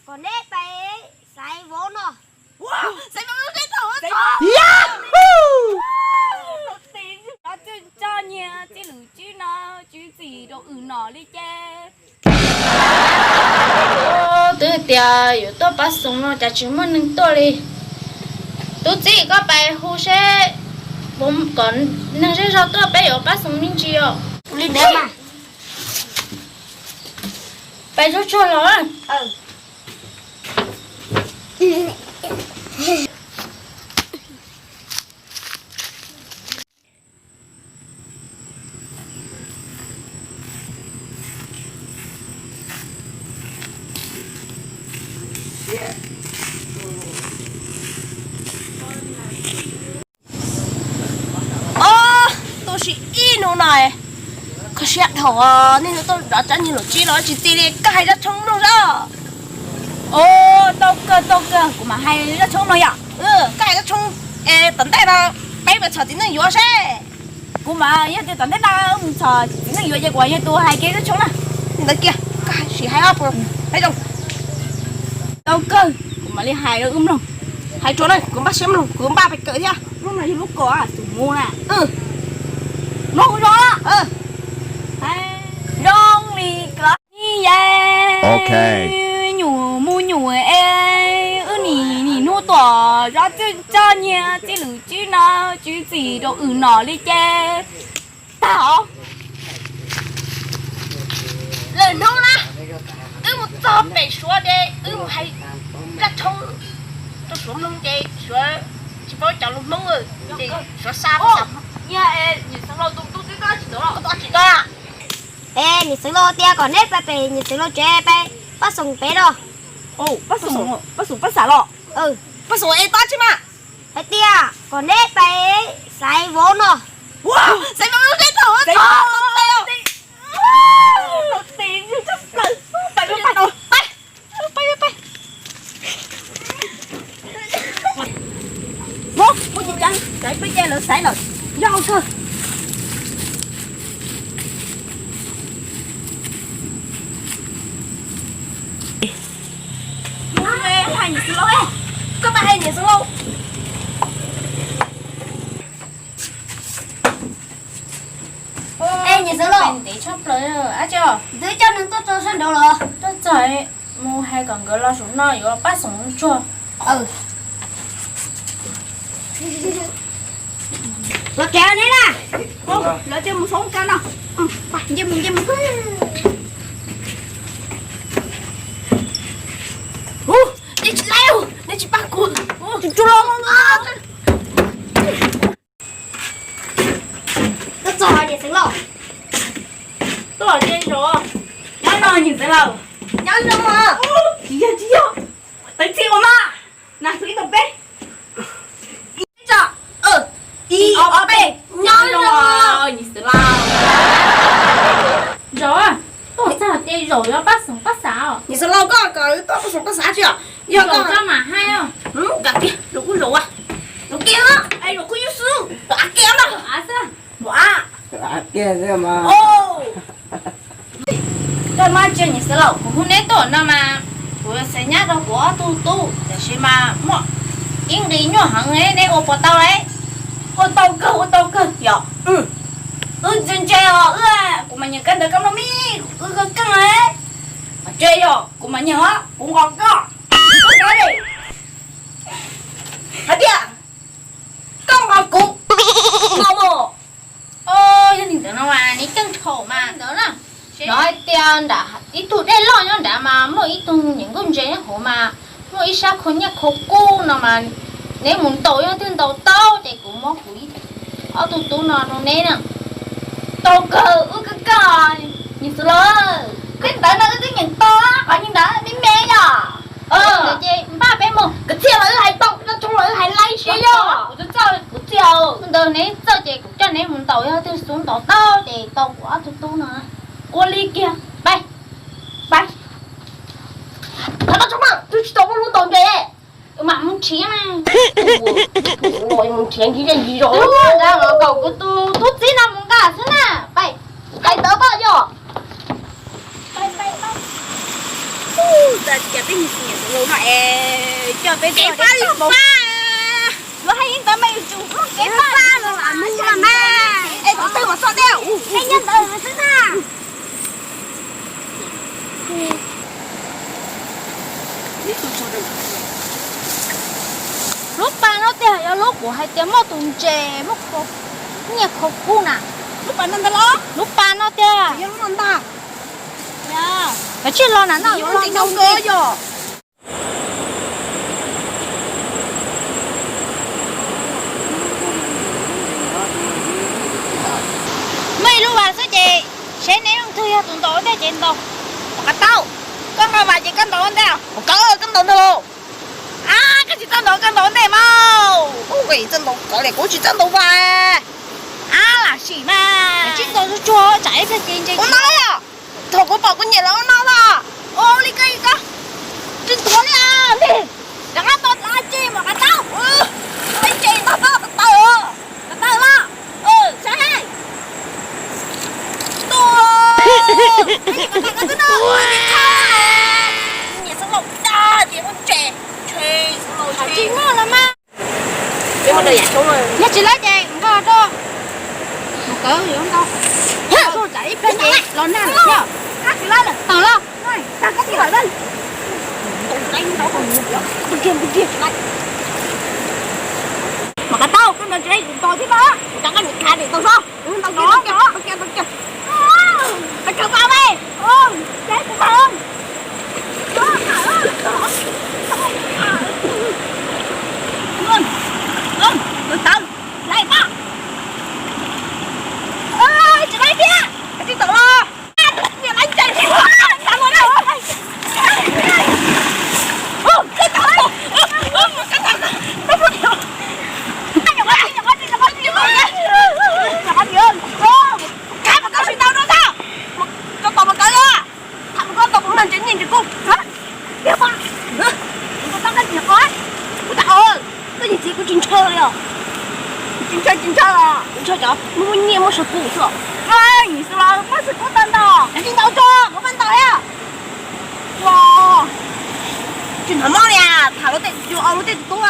Kom neb pais xaiv vauv no. Xaiv vauv no. Ob txwj coj nyiag txij lwm tsib no, tswv txim rau wb nom li ces. Twb hais tias yuav tuaj pab xoom no cas tsis muaj neeg tuaj li. Tub txib, koj pais hu seb kom neeg zej zog tuaj peb yuav pab xoom me ntsis os. Li ntawd mas. Pais tsuag tsuag los. Ob tug, sim ib hnub no kho siab dhau, nej tuaj nrov tsav nyiag lwm tsib los tsis txi li, koj hais zaj tshoob mloog saib. Tau kawg, tau kawg, kuv mam hais zaj tshoob no yom. Koj hais zaj tshoob es tom ntej no peb mus txhom txiv neej yuav seb. Kuv mas yog tias tom ntej no mus txhom txiv neej yuav ces kuv yog tus hais kiag zaj tshoob na. Ntawd kiag, koj sim hais ob puas peb zoo. Tau kawg, kuv mam li hais rau wb mloog. Hais tsuas na, kuv npaj siab mloog, kuv npaj pes kawm thiab. Lub no yog lub kom tus mus na. Mloog zoo. Zoo li ko. Ni ye, nyuam mus nyuam es wb nim nim hnub tuaj zov txwj coj nyiag txij lwm tsib no, tswv txim rau wb nom li ces tag os. Lwm hnub na, wb mus txog pem Suav ces wb mus hais zaj tshoob rau Suav mloog ces Suav tsis paub cov lus Hmoob ces Suav xa. Niam Xeev Laus tus tub txib tsis tau. Es niam Xeev Laus tias kom neb pais pem niam Xeev Laus tsev pais pab xoom pem no. Pab xoom pab xam los? Pab xoom es tab tsi mas? Hais tias kom neb pais xaiv vauv no. Xaiv vauv no. Pais, pais, pais. Vauv, muaj tsis tseev, tseev peb ces lawv xaiv lawm, yog kawg. Hais niam Xeev Laus, koj pab hais niam Xeev Laus. Es niam Xeev Laus, twb coj neeg tuaj tso sab nraud los? Tuaj txog, mus hais kom nkawd los saum no yuav pab xoom tsuag. Los kev ne na. Lawv tias mus saum ka no. Nce mus, nce mus. Hu, nej tsis laib, nej tsis pab kuv. Tuaj txog niam Xeev Laus. Tuaj los ces zaum. Nyob zoo niam Xeev Laus. Nyob zoo. Tsis yog, tsis yog. Tawv txim ua mas. Nas ib tau peb. Ib tso, ib ob peb. Nyob zoo niam Xeev Laus. Zaum, tuaj txog ces zaum yuav pab xoom pab xav os. Niam Xeev Laus, koj kom tuaj pab xoom pab xav tsi os? Yog koj tso mam hais os. Zaum kiag, zaum kuj zaum, zaum kiag, zaum kuj yus xwb, zaum av kiag na. Zaum av xwb. Koj maj ntsia niam Xeev Laus, kuv hu neb tuaj no mas kuv xav nyab rau kuv ob tug tub, tiam sis mas muaj ib nqi nyuaj heev, neb ua puas tau lawm? Ua tau kawg, ua tau kawg yom. Wb ntse ntse os, wb, kuv mas nyiam koj ntawd koj mloog me, wb kawg keej. Tse yog kuv mas nyiam os, kuv nqos koj. Hais tias koj nqos kuv, nqos mos. Yog li ntawd no mas neb ceeb dhau mas ntawd na. Lawv hais tias nram ib tug dej loj nyob nrad mas muaj ib tug niam nkauj ntse nyob hauv mas muaj ib sab khau nyiaj khau kub no mas neb mus ntaus, yog twg ntaus tau ces kuv muab kuv ob tug tub no rau neb na. Tau kawg, wb kawg kawg. Niam Xeev Laus, tej ntawd no wb twb nyeem tau, qhov niag ntawd me me yom. Ces npaj peb mus, kwv txhiaj los wb hais tau, tso los wb hais laib siab yom. Kuv txawj, kuv txawj. Ntawd neb txawj ces kuv coj neb mus ntaus, yog twg xub ntaus tau ces tau kuv ob tug tub no. Ua li kiag, pais, pais. Thov tso mas, twb tsis tau muaj lub ntaus npe. Mam mus nrhiav mas. Mus nrhiav ncig zej ncig zos. Los kom kuv tus tub txib no mus nqa xwb na. Pais, hais ntawd poj yog. Cov peb niag xiv nyiam xov laus no es coj peb tuaj, yuav hais ib ntawd mas yus tsum muaj kev pab los mus mas. Es tus twg mas xoj dej? Es nyob ntawd xwb na. Lub pas no tiag yog lub kuv hais tias muaj tus ntses muaj nyiaj khov kub na. Lub pas no tiag. Kav tsij los na no, yuav los ntau yom. Muaj ib lub vas xwb ces seb neb leej twg yog tus ntaus ua ntej ces ntaus. Maum Kav Taub, koj nqa vas ces koj ntaus ua ntej. Maum Kawb, koj ntaus ntag lauj. Ab, koj tsis txawj ntaus koj ntaus ua ntej mas. Kuv txawj ntaus kawg li, kuv tsis txawj ntaus vas. Ab, lam sim mas. Kav tsij ntaus tsuag tsuag tsam ib pliag ces ntses. Ua no yom. Thaum kuv pom kuv niam lawv ua no los. Ua li koj li koj. Tsis ntuav li os. Rov qab ntaus dlav tsi Maum Kav Taub. Ua ntses ntaus tau tawg tawg los. Saib. Tus niam xov laus dag ces ua ntses. Tsis muaj los mas. Yog tsis lawv ces nqa rau. Maum Kawb yuav ntau. Tsam ib pliag ces los nag lawm thiab. Tawm los. Maum Kav Taub, koj ntaus tsis lawv kuv ntaus thiab mas. Rov qab mus khav tim tau soj. Tawm kawg mas, tawm kawg mas. Tawm, tawm, laiv pab. Tsis laiv thiab, tsis tawm los. Niam laiv ntses thiab. Koj tos Maum Kawb, tham Maum Kawb tau kuv mag ntses nyiaj ntses kub. Koj yig txiv kuv tsis ntshaw li os. Tsis ntshaw, tsis ntshaw os. Muaj muaj nyiaj muaj saw kub xwb. Xwb los muab saw kub tau ntau. Tsis ntau tso, kuv maj ntaus thiab. Tsis hnov mob li, tham lub tej, yus ua lub tej tus tub.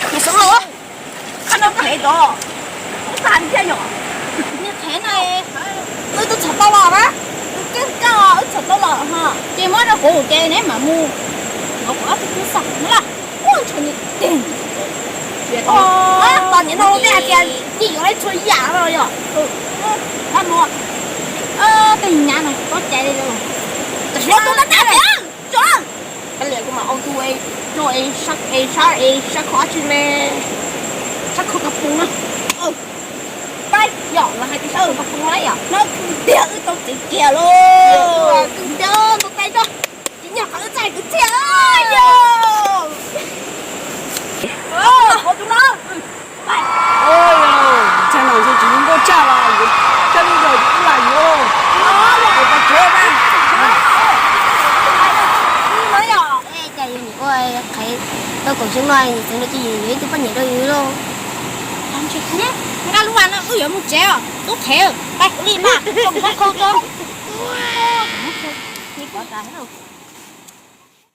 Niag xov laus, koj no qhev tod, ub tag li thiab yom. Niag qhev na, wb twb txhom tau los na, wb keeb kaj os, wb txhom tau los ho. Ces muab rau kuv ces neb mam mus, kuv ob tug tub xaj no laj, ua ntshaw nyiam tes. Tos niam no tej hais tias yeej yuav ib txhua yam no yom. Mus, tej nyab no tsis paub cai li. Ua tus no tej tias, Kab liam kuv mam ua tus rau es sab es sab es sab khov tsi me, sab khov kab pus na. Pab yom, los hais tias sab khov kab pus na yom. No tiag wb tau txiv kiag lauj. Tiag Thaum xyoo no tseem rau ces yuav ib tug poj niam rau yus lauj. Nqa lub vas no wb yuav mus tsev os, tub qhev, pab kuv li mas, tau khau tso.